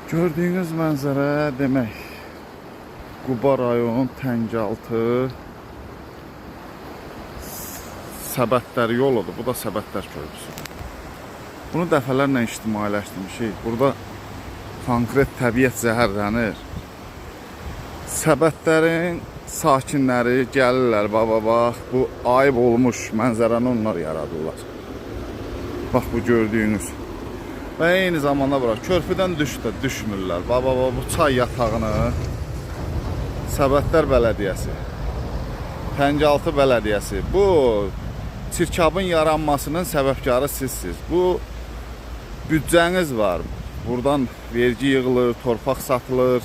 Gördüyünüz mənzərə demək Quba rayon Təngəltı Səbətlər yoludur. Bu da Səbətlər körpüsüdür. Bunu dəfələrlə ictimailəşdirmişik. Burada konkret təbiət zəhərlənir. Səbətlərin sakinləri gəlirlər, baba bax, bu ayıb olmuş mənzərəni onlar yaradırlar. Bax bu gördüyünüz. Və eyni zamanda bura körpüdən düşmürlər. Baba baba bu çay yatağını Səbətlər Bələdiyyəsi, Təngəltı Bələdiyyəsi bu çirkabın yaranmasının səbəbkarı sizsiniz. Bu büdcəniz var. Buradan vergi yığılır, torpaq satılır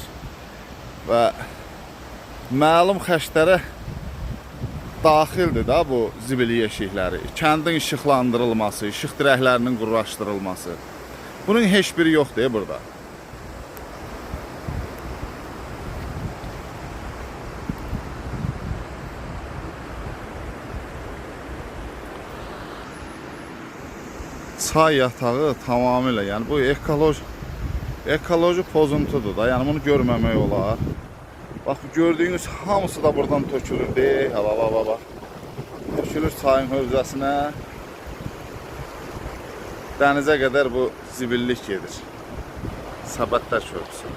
və məlum xərclərə daxildir da bu zibili yeşikləri. Kəndin işıqlandırılması, işıq dirəklərinin quraşdırılması. Bunun heç biri yoxdur burada. Çay yatağı tamamilə, yəni bu ekoloji pozuntudur da. Yəni bunu görməmək olar. Bax bu gördüyünüz hamısı da buradan tökülür. De, ha bax bax bax. Tökülür çayın hövzəsinə. Dənizə qədər bu zibillik gedir. Səbətlər körpüsü.